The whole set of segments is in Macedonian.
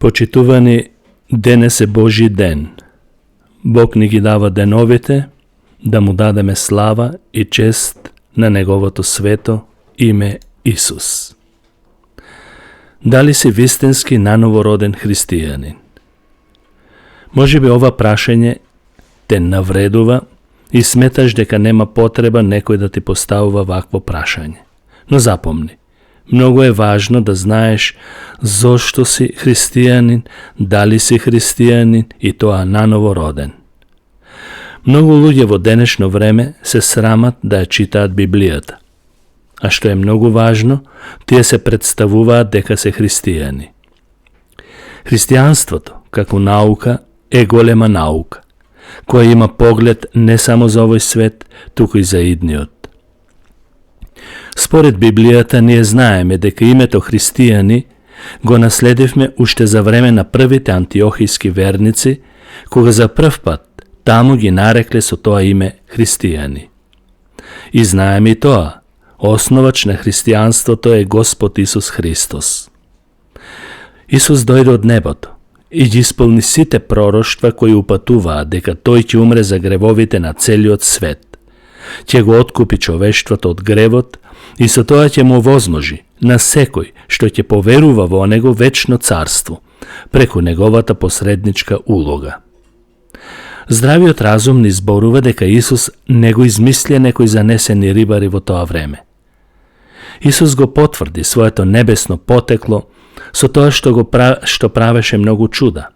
Почитувани, денес е Божи ден. Бог ни ги дава деновите, да му дадеме слава и чест на Неговото свето име Исус. Дали си вистински нановороден християнин? Може би ова прашање те навредува и сметаш дека нема потреба некој да ти поставува вакво прашање. Но запомни, многу е важно да знаеш зошто си христијанин, дали си христијанин и тоа наново роден. Многу луѓе во денешно време се срамат да ја читаат Библијата. А што е многу важно, тие се представуваат дека се христијани. Христијанството, како наука, е голема наука, која има поглед не само за овој свет, туку и за идниот. Според Библијата ние знаеме дека името христијани го наследивме уште за време на првите антиохијски верници, кога за прв пат таму ги нарекле со тоа име христијани. И знаеме и тоа, основач на христијанството е Господ Исус Христос. Исус дојде од небото и ги исполни сите пророштва кои упатуваат дека тој ќе умре за гревовите на целиот свет. Ќе го откупи човештвото од гревот и со тоа ќе му возможи на секој што ќе поверува во него вечно царство, преку неговата посредничка улога. Здравиот разум ни зборува дека Исус не го измислија некои занесени рибари во тоа време. Исус го потврди своето небесно потекло со тоа што правеше многу чуда.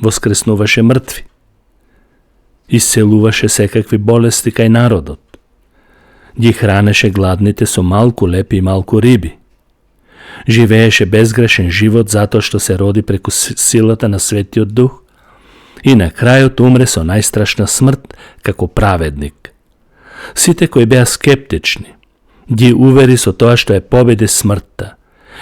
Воскреснуваше мртви. Исцелуваше секакви болести кај народот. Ги хранеше гладните со малку лепи и малку риби. Живееше безгрешен живот затоа што се роди преку силата на Светиот Дух и на крајот умре со најстрашна смрт како праведник. Сите кои беа скептични ги увери со тоа што е победи смртта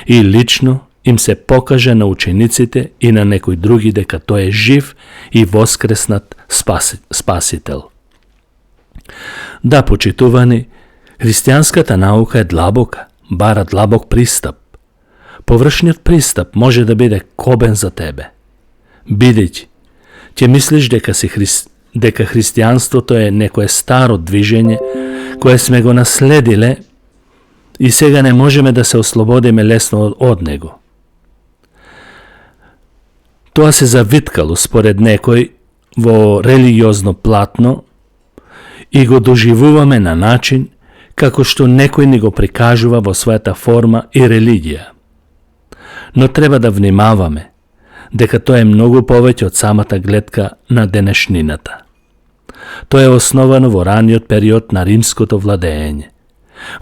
и лично им се покажа на учениците и на некои други дека тој е жив и воскреснат спасител. Да, почитувани, христијанската наука е длабока, бара длабок пристап. Површниот пристап може да биде кобен за тебе. Бидејќи ќе мислиш дека христијанството е некое старо движење кое сме го наследиле и сега не можеме да се ослободиме лесно од него. Тоа се завиткало според некој во религиозно платно и го доживуваме на начин како што некој ни го прикажува во својата форма и религија. Но треба да внимаваме дека тоа е многу повеќе од самата гледка на денешнината. Тоа е основано во раниот период на римското владење,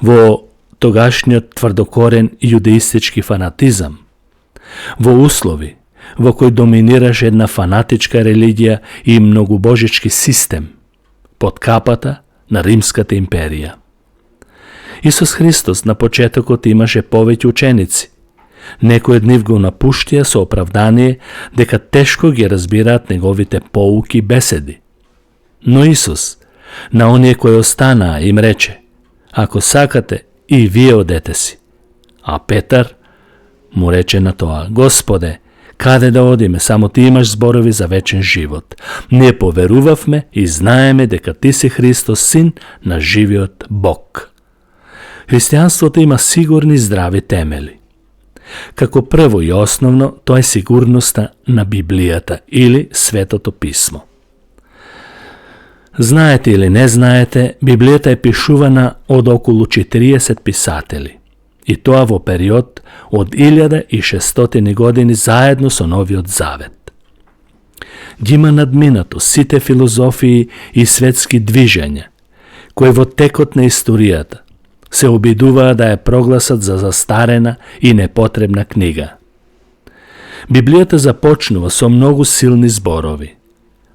во тогашниот тврдокорен јудеистички фанатизам, во услови во кои доминираше една фанатичка религија и многубожички систем под капата на Римската империја. Исус Христос на почетокот имаше повеќе ученици. Некои од нив го напуштија со оправдание дека тешко ги разбираат неговите поуки и беседи. Но Исус, на оние кои останаа, им рече: ако сакате, и вие одете си. А Петар му рече на тоа: Господе, каде да одиме, само ти имаш зборови за вечен живот. Ние поверувавме и знаеме дека ти си Христос, син на живиот Бог. Христијанството има сигурни здрави темели. Како прво и основно, тоа е сигурноста на Библијата или Светото писмо. Знаете или не знаете, Библијата е пишувана од околу 40 писатели, и тоа во период од 1600 години заедно со Новиот Завет. Ги има надминато сите филозофии и светски движења, кои во текот на историјата се обидуваа да ја прогласат за застарена и непотребна книга. Библијата започнува со многу силни зборови.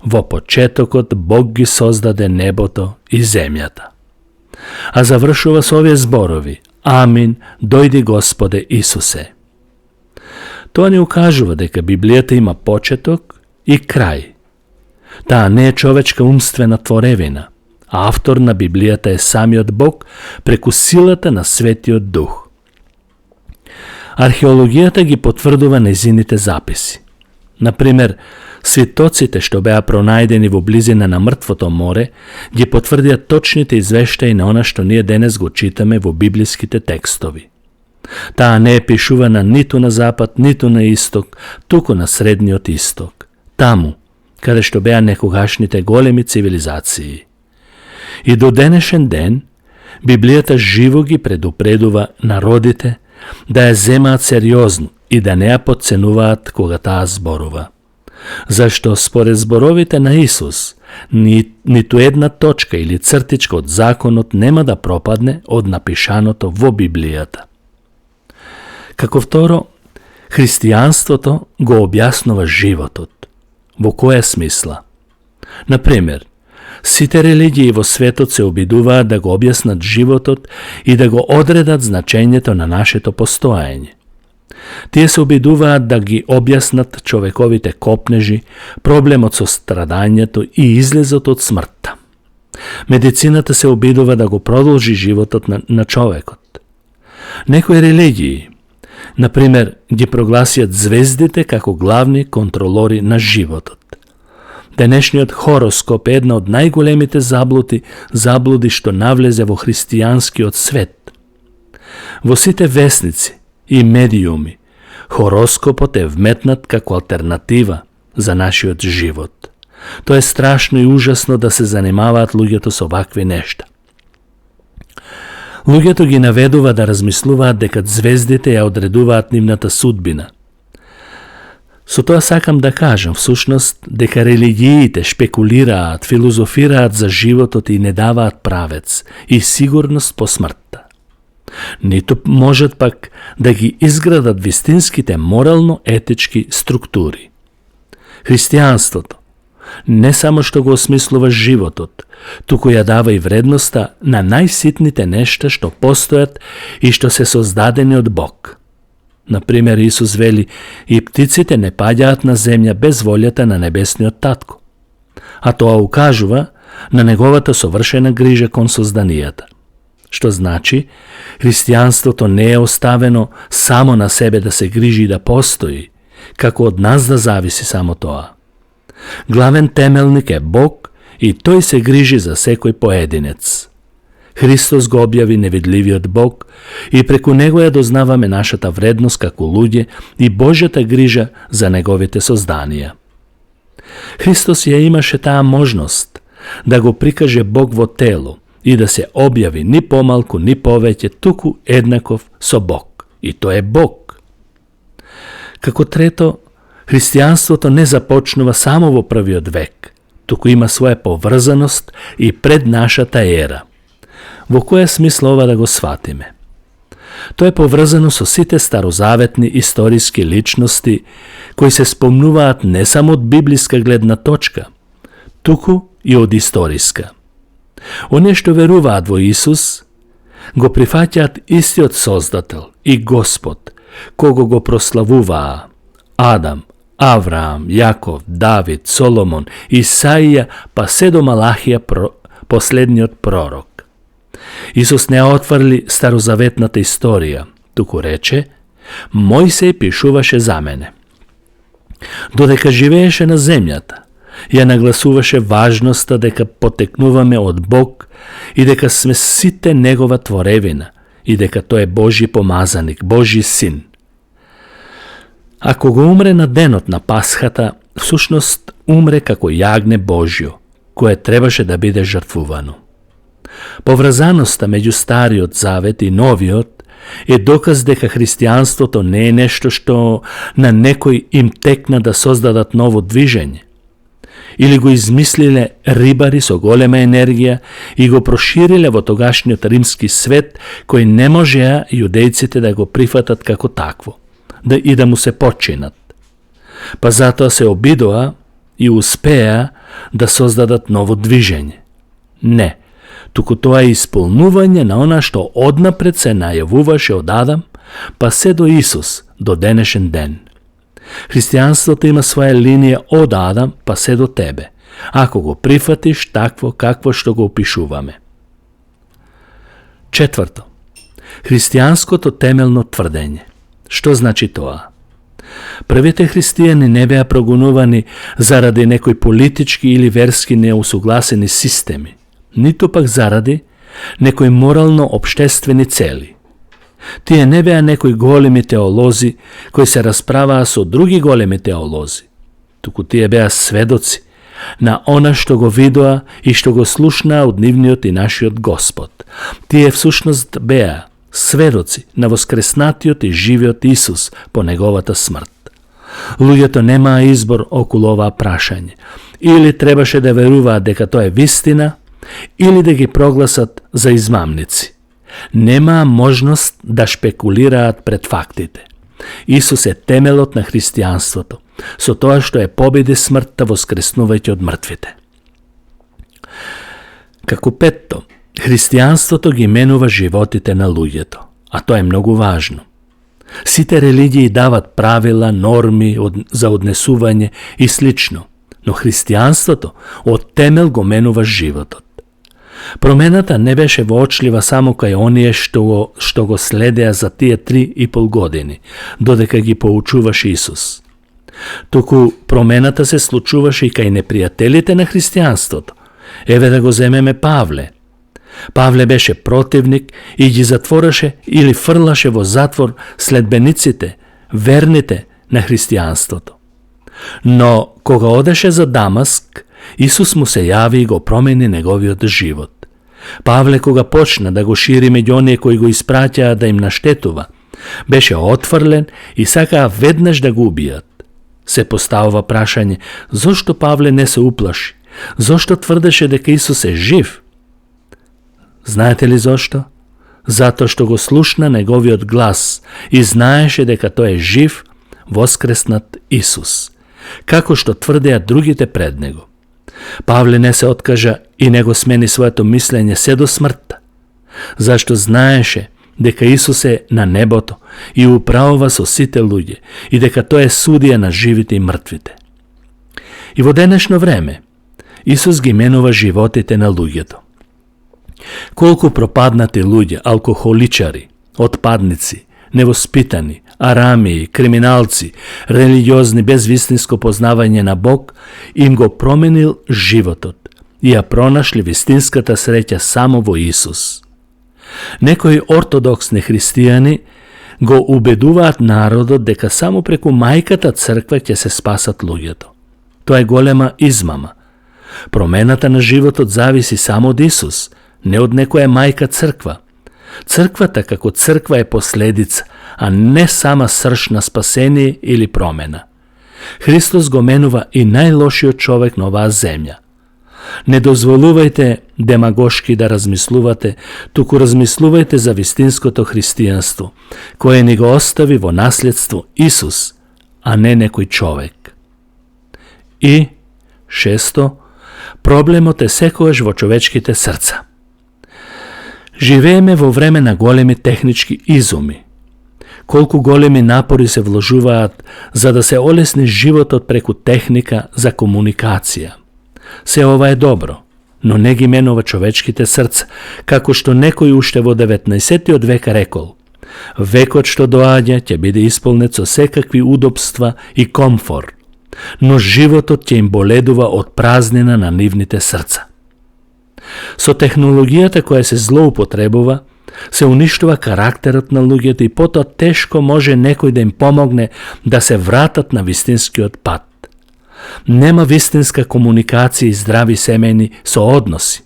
Во почетокот Бог ги создаде небото и земјата. А завршува со овие зборови: Амин, дојди Господе Исусе. Тоа ни укажува дека Библијата има почеток и крај. Таа не е човечка умствена творевина, а автор на Библијата е самиот Бог преку силата на Светиот Дух. Археологијата ги потврдува нејзините записи. Например, свитоците што беа пронајдени во близина на Мртвото море ги потврдија точните извештаи на она што ние денес го читаме во библиските текстови. Таа не е пишувана ниту на запад, ниту на исток, туку на средниот исток, таму, каде што беа некогашните големи цивилизации. И до денешен ден, Библијата живо ги предупредува народите да ја земаат сериозно и да не ја потценуваат кога таа зборува. Зашто според зборовите на Исус, ниту една точка или цртичка од законот нема да пропадне од напишаното во Библијата. Како второ, христијанството го објаснува животот. Во која смисла? Например, сите религии во светот се обидуваат да го објаснат животот и да го одредат значењето на нашето постоење. Тие се обидуваат да ги објаснат човековите копнежи, проблемот со страдањето и излезот од смртта. Медицината се обидува да го продолжи животот на човекот. Некои религии, например, ги прогласиат звездите како главни контролори на животот. Денешниот хороскоп е една од најголемите заблуди што навлезе во христијанскиот свет. Во сите весници и медиуми, хороскопот е вметнат како алтернатива за нашиот живот. Тоа е страшно и ужасно да се занимаваат луѓето со вакви нешта. Луѓето ги наведува да размислуваат дека звездите ја одредуваат нивната судбина. Со тоа сакам да кажам, всушност, дека религиите шпекулираат, филозофираат за животот и не даваат правец и сигурност по смртта. Ниту можат пак да ги изградат вистинските морално-етички структури. Христијанството не само што го осмислува животот, туку ја дава и вредноста на најситните нешта што постојат и што се создадени од Бог. Например, Исус вели, и птиците не паѓаат на земја без волјата на небесниот татко. А тоа укажува на неговата совршена грижа кон созданијата. Што значи, христијанството не е оставено само на себе да се грижи и да постои, како од нас да зависи само тоа. Главен темелник е Бог и тој се грижи за секој поединец. Христос го објави невидливиот Бог и преку него ја дознаваме нашата вредност како луѓе и Божјата грижа за неговите созданија. Христос ја имаше таа можност да го прикаже Бог во тело и да се објави ни помалку ни повеќе, туку еднаков со Бог. И тој е Бог. Како трето, христијанството не започнува само во првиот век, туку има своја поврзаност и пред нашата ера. Во која смисла ова да го сватиме? Тоа е поврзано со сите старозаветни историски личности кои се спомнуваат не само од библиска гледна точка, туку и од историска. Оние што веруваат во Исус, го прифаќаат истиот Создател и Господ, кого го прославуваа Адам, Авраам, Јаков, Давид, Соломон, Исаија, па се до Малахија, последниот пророк. Исус не отврли старозаветната историја, туку рече, Мојсей пишуваше за мене. Додека живееше на земјата, ја нагласуваше важноста дека потекнуваме од Бог и дека сме сите Негова творевина и дека тој е Божји помазаник, Божји син. Ако го умре на денот на Пасхата, всушност умре како јагне Божјо, кое требаше да биде жртвувано. Поврзаноста меѓу Стариот Завет и Новиот е доказ дека христијанството не е нешто што на некој им текна да создадат ново движење. Или го измислиле рибари со голема енергија и го прошириле во тогашниот римски свет, кој не можеа јудејците да го прифатат како такво, и да му се починат. Па затоа се обидоа и успеа да создадат ново движење. Не, туку тоа е исполнување на она што однапред се најавуваше од Адам, па се до Исус, до денешен ден. Христијанството има своја линија од Адам, па се до тебе, ако го прифатиш такво какво што го опишуваме. Четврто, христијанското темелно тврдење. Што значи тоа? Првите христијани не беа прогонувани заради некои политички или верски неусугласени системи, ниту пак заради некои морално-обштествени цели. Тие не беа некои големи теолози кои се расправаа со други големи теолози, туку тие беа сведоци на она што го видоа и што го слушнаа од нивниот и нашиот Господ. Тие всушност беа сведоци на воскреснатиот и живиот Исус по неговата смрт. Луѓето немаа избор околу оваа прашање. Или требаше да веруваат дека тоа е вистина, или да ги прогласат за измамници. Немаа можност да шпекулираат пред фактите. Исус е темелот на христијанството, со тоа што е победи смртта воскреснувајќи од мртвите. Како петто, христијанството ги менува животите на луѓето, а тоа е многу важно. Сите религии дават правила, норми за однесување и слично, но христијанството од темел го менува животот. Промената не беше воочлива само кај оние што го следеа за тие 3,5 години, додека ги поучуваше Исус. Туку промената се случуваше и кај непријателите на христијанството. Еве да го земеме Павле. Павле беше противник и ги затвораше или фрлаше во затвор следбениците, верните на христијанството. Но кога одеше за Дамаск, Исус му се јави и го промени неговиот живот. Павле кога почна да го шири меѓу оние кои го испраќаа да им наштетува, беше отфрлен и сакаа веднаш да го убијат. Се поставува прашање, зошто Павле не се уплаши? Зошто тврдеше дека Исус е жив? Знаете ли зошто? Затоа што го слушна неговиот глас и знаеше дека тој е жив, воскреснат Исус, како што тврдеа другите пред него. Павле не се откажа и не го смени своето мислење се до смртта, зашто знаеше дека Исус е на небото и управува со сите луѓе и дека тој е судија на живите и мртвите. И во денешно време Исус ги менува животите на луѓето. Колку пропаднати луѓе, алкохоличари, отпадници, невоспитани, арамии, криминалци, религиозни без вистинско познавање на Бог, им го променил животот и ја пронашли вистинската среќа само во Исус. Некои ортодоксни христијани го убедуваат народот дека само преку мајката црква ќе се спасат луѓето. Тоа е голема измама. Промената на животот зависи само од Исус, не од некоја мајка црква. Црквата како црква е последица, а не сама срж на спасение или промена. Христос го менува и најлошиот човек на оваа земја. Не дозволувајте демагошки да размислувате, туку размислувајте за вистинското христијанство, кое ни го остави во наследство Исус, а не некој човек. И, шесто, проблемот е секогаш во човечките срца. Живееме во време на големи технички изуми. Колку големи напори се вложуваат за да се олесни животот преку техника за комуникација. Се ова е добро, но не ги менува човечките срца, како што некој уште во 19. век рекол: векот што доаѓа ќе биде исполнет со секакви удобства и комфор, но животот ќе им боледува од празнина на нивните срца. Со технологијата која се злоупотребува, се уништува карактерот на луѓето и потоа тешко може некој да им помогне да се вратат на вистинскиот пат. Нема вистинска комуникација и здрави семејни соодноси.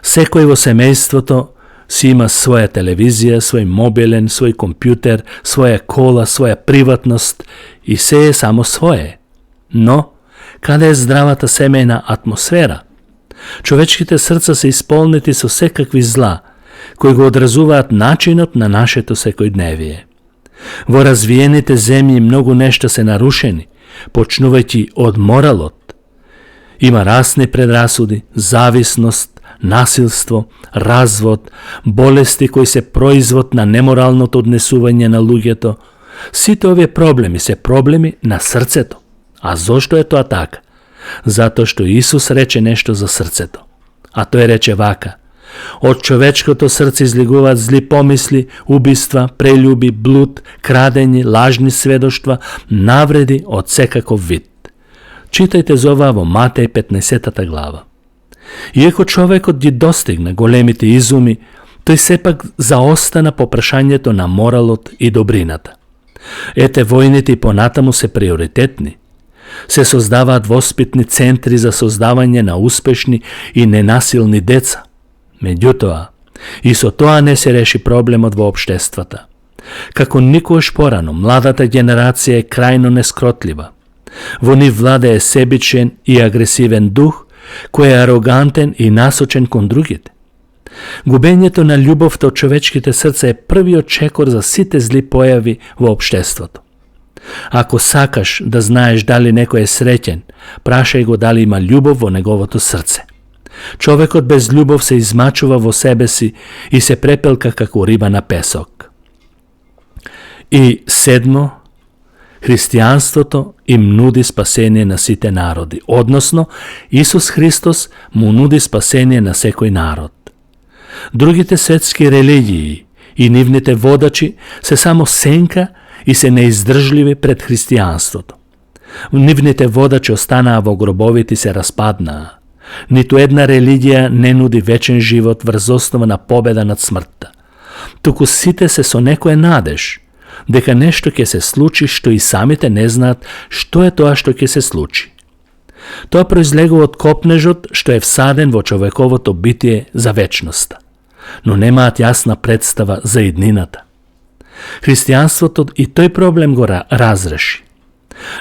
Секој во семејството си има своја телевизија, свој мобилен, свој компјутер, своја кола, своја приватност и се е само свое. Но, каде е здравата семејна атмосфера? Човечките срца се исполнети со секакви зла, кои го одразуваат начинот на нашето секојдневие. Во развиените земји многу нешта се нарушени, почнувајќи од моралот. Има расни предрасуди, зависност, насилство, развод, болести кои се производ на неморалното однесување на луѓето. Сите овие проблеми се проблеми на срцето. А зошто е тоа така? Затоа што Исус рече нешто за срцето. А тој рече вака: Од човечкото срце излегуваат зли помисли, убиства, прелюби, блуд, крадење, лажни сведоштва, навреди од секаков вид. Читајте за ова во Матеј 15 глава. Иако човекот ги достигна големите изуми, тој сепак заостана по прашањето на моралот и добрината. Ете, војните и понатаму се приоритетни. Се создаваат воспитни центри за создавање на успешни и ненасилни деца. Меѓутоа, и со тоа не се реши проблемот во општествата. Како никогаш порано, младата генерација е крајно нескротлива. Во нив владее себичен и агресивен дух, кој е арогантен и насочен кон другите. Губењето на љубовта од човечките срца е првиот чекор за сите зли појави во општеството. Ако сакаш да знаеш дали некој е среќен, прашај го дали има љубов во неговото срце. Човекот без љубов се измачува во себе си и се препелка како риба на песок. И седмо, христијанството им нуди спасение на сите народи, односно Исус Христос му нуди спасение на секој народ. Другите светски религии и нивните водачи се само сенка и се неиздржливи пред христијанството. Нивните водачи останаа во гробовите и се распаднаа. Ниту една религија не нуди вечен живот врз основа на победа над смртта. Туку сите се со некоја надеж дека нешто ќе се случи што и самите не знаат што е тоа што ќе се случи. Тоа произлегува од копнежот што е всаден во човековото битие за вечноста, но немаат јасна представа за иднината. Христијанството и тој проблем го разреши.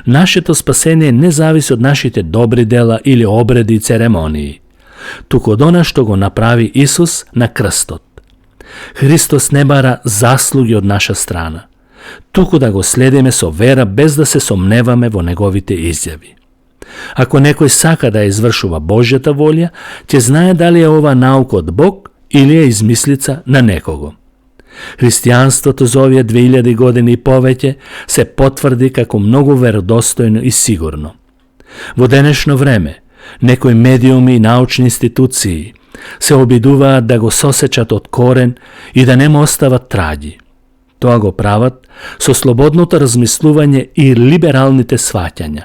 Нашето спасение не зависи од нашите добри дела или обреди и церемонии, туку од она што го направи Исус на крстот. Христос не бара заслуги од наша страна, туку да го следиме со вера без да се сомневаме во неговите изјави. Ако некој сака да извршува Божјата волја, ќе знае дали е ова наука од Бог или е измислица на некого. Христијанството за овие 2000 години и повеќе се потврди како многу веродостојно и сигурно. Во денешно време, некои медиуми и научни институции се обидуваат да го сосечат од корен и да не му остават траги. Тоа го прават со слободното размислување и либералните сваќања,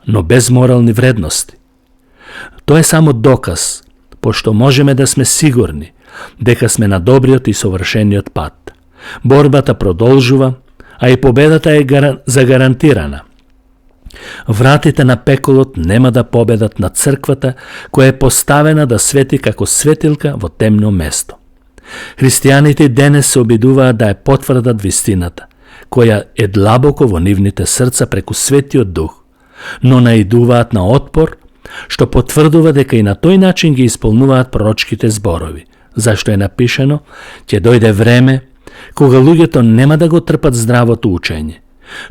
но без морални вредности. Тоа е само доказ, пошто можеме да сме сигурни дека сме на добриот и совршениот пат. Борбата продолжува, а и победата е загарантирана. Вратите на пеколот нема да победат на црквата, која е поставена да свети како светилка во темно место. Христијаните денес се обидуваат да ја потврдат вистината, која е длабоко во нивните срца преку Светиот Дух, но наидуваат на отпор, што потврдува дека и на тој начин ги исполнуваат пророчките зборови, зашто е напишано: ќе дојде време кога луѓето нема да го трпат здравото учење,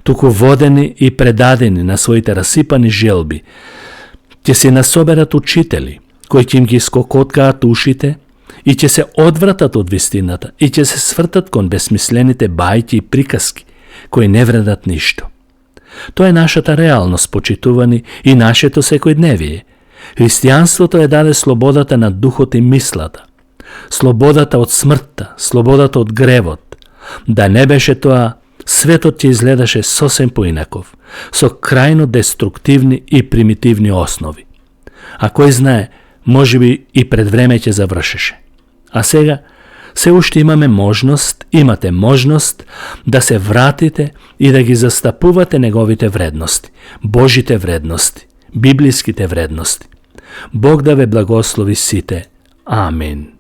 туку водени и предадени на своите расипани желби, ќе се насоберат учители, кои ќе им ги скокоткаат ушите и ќе се одвратат од вистината и ќе се свртат кон бесмислените бајки и приказки, кои не вредат ништо. Тоа е нашата реалност, почитувани, и нашето секојдневие. Христијанството е даде слободата на духот и мислата, слободата од смртта, слободата од гревот. Да не беше тоа, светот ќе изгледаше сосем поинаков, со крајно деструктивни и примитивни основи. А кој знае, можеби и пред време ќе завршеше. А сега, се уште имате можност да се вратите и да ги застапувате неговите вредности, Божите вредности, библиските вредности. Бог да ве благослови сите. Амин.